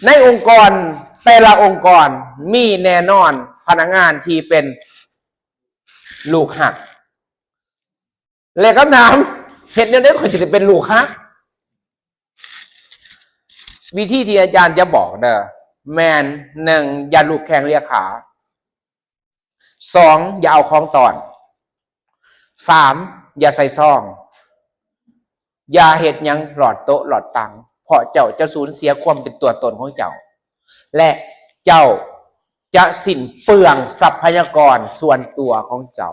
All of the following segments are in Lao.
ໃນອົງກອນແຕ່ລະອົງກອນມີແນ່ນອນພະນັກງານທີ່ເປັນລູກຮັກ. ແລະ ຄຳຖາມ, ເຮັດແນວໃດຂ້ອຍຊິໄດ້ເປັນລູກຮັກ? ວິທີທີ່ອາຈານຈະບອກເດີ ແມ່ນ ໜຶ່ງ ຢ່າລູບແຂ້ງລຽກຂາ. ສອງ ຢ່າເອົາຂອງຕ້ອນ. ສາມ ຢ່າໃສ່ຊອງ. ຢ່າເຮັດຫຍັງຫຼອດໂຕະຫຼອດຕັ່ງ, ເພາະເຈົ້າຈະສູນເສຍຄວາມເປັນຕົວຕົນຂອງເຈົ້າ ແລະ ເຈົ້າຈະສິ້ນເປືອງຊັບພະຍາກອນສ່ວນຕົວຂອງເຈົ້າ.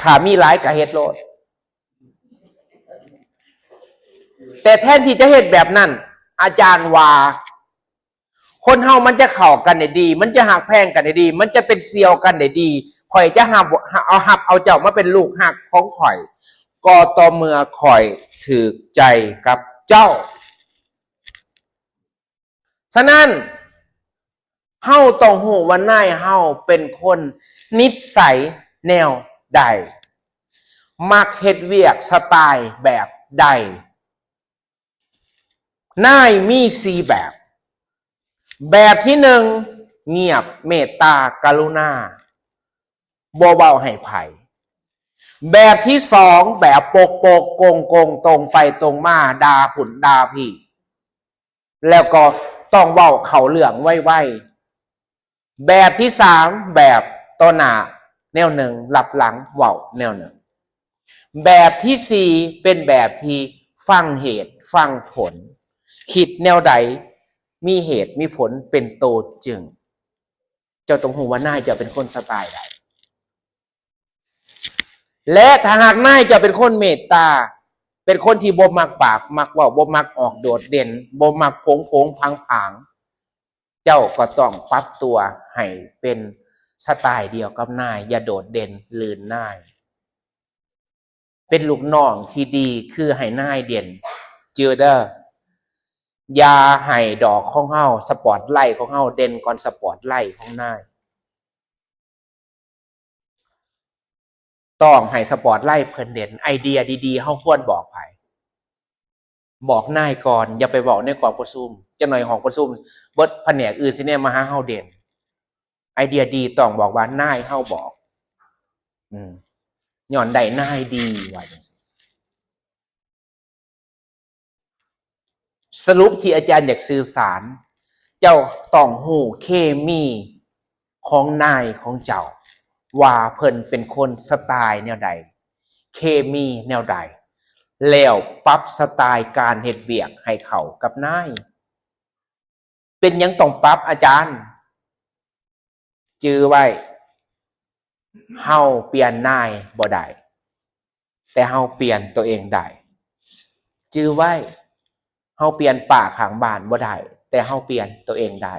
ຖ້າມີຫຼາຍກໍເຮັດໂລດ. ແຕ່ແທນທີ່ຈະເຮັດແບບນັ້ນ, ອາຈານວ່າ ຄົນເຮົາມັນຈະເຂົ້າກັນໄດ້ດີ, ມັນຈະຮັກແພງກັນໄດ້ດີ, ມັນຈະເປັນສ່ຽວກັນໄດ້ດີ, ຂ້ອຍຈະຮັບ ເອົາ ຮັບເອົາເຈົ້າມາເປັນລູກຮັກຂອງຂ້ອຍ ກໍຕໍ່ເມື່ອຂ້ອຍຖືກໃຈກັບເຈົ້າ. ສະນັ້ນ ເຮົາຕ້ອງຮູ້ວ່ານາຍເຮົາເປັນຄົນນິດໄສແນວໃດ, ມັກເຮັດວຽກສະໄຕແບບໃດ. ນາຍມີສີ່ແບບ. ແບບທີໜຶ່ງ ງຽບ, ເມດຕາ, ກະລຸນາ, ບໍ່ເວົ້າໃຫ້ໃຜ. ແບບທີສອງ ແບບປົກໆ ກົງໆ ຕົງໄປຕົງມາ, ດ່າພຸ້ນດ່າພີ້, ແລ້ວກໍຕ້ອງເວົ້າເຂົ້າເລື່ອງໄວໆ. ແບບທີສາມ ແບບຕໍ່ໜ້າແນວໜຶ່ງ ລັບຫຼັງເວົ້າແນວໜຶ່ງ. ແບບທີສີ່ ເປັນແບບທີ່ຟັງເຫດຟັງຜົນ, ຄິດແນວໃດມີເຫດມີຜົນເປັນໂຕຈຶ່ງ. ເຈົ້າຕ້ອງຮູ້ວ່ານາຍເຈົ້າເປັນຄົນສະໄຕໃດ. ແລະ ຖ້າຫາກນາຍເຈົ້າເປັນຄົນເມດຕາ, ເປັນຄົນທີ່ບໍ່ມັກປາກມັກເວົ້າ, ບໍ່ມັກອອກໂດດເດັ່ນ, ບໍ່ມັກໂຜງໆ ຜາງໆ, ເຈົ້າກໍຕ້ອງປັບຕົວໃຫ້ເປັນສະໄຕດຽວກັບນາຍ, ຢ່າໂດດເດັ່ນລື່ນນາຍ. ເປັນລູກນ້ອງທີ່ດີຄືໃຫ້ນາຍເດັ່ນ. ຈື່ເດີ, ຢ່າໃຫ້ດອກຂອງເຮົາ, ສະປອດໄລຂອງເຮົາເດັ່ນກ່ອນສະປອດໄລຂອງນາຍ. ຕ້ອງໃຫ້ສະປອດໄລເພິ່ນເດັ່ນ. ໄອເດຍດີໆ ເຮົາຄວນບອກໃຜ? ບອກນາຍກ່ອນ, ຢ່າໄປເວົ້າໃນກອງປະຊຸມ. ຈັກໜ່ອຍຫ້ອງປະຊຸມເບິດ, ພະແນກອື່ນຊິແນມມາຫາເຮົາເດັ່ນ. ໄອເດຍດີຕ້ອງບອກວ່ານາຍເຮົາບອກ. ອືມ, ຍ້ອນໄດ້ນາຍດີ, ວ່າຈັ່ງຊີ້. ສະຫຼຸບທີ່ອາຈານຢາກສື່ສານ, ເຈົ້າຕ້ອງຮູ້ເຄມີຂອງນາຍຂອງເຈົ້າ ວ່າເພິ່ນເປັນຄົນສະໄຕແນວໃດ, ເຄມີແນວໃດ, ແລ້ວປັບສະໄຕການເຮັດວຽກໃຫ້ເຂົ້າກັບນາຍ. ເປັນຫຍັງຕ້ອງປັບອາຈານ? ຈື່ໄວ້, ເຮົາປ່ຽນນາຍບໍ່ໄດ້, ແຕ່ເຮົາປ່ຽນຕົວເອງໄດ້. ຈື່ໄວ້, ເຮົາປ່ຽນປ້າຂ້າງບ້ານບໍ່ໄດ້, ແຕ່ເຮົາປ່ຽນຕົວເອງໄດ້.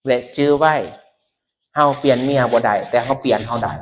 ແລະ ຈື່ໄວ້, ເຮົາປ່ຽນເມຍບໍ່ໄດ້, ແຕ່ເຮົາປ່ຽນເຮົາໄດ້.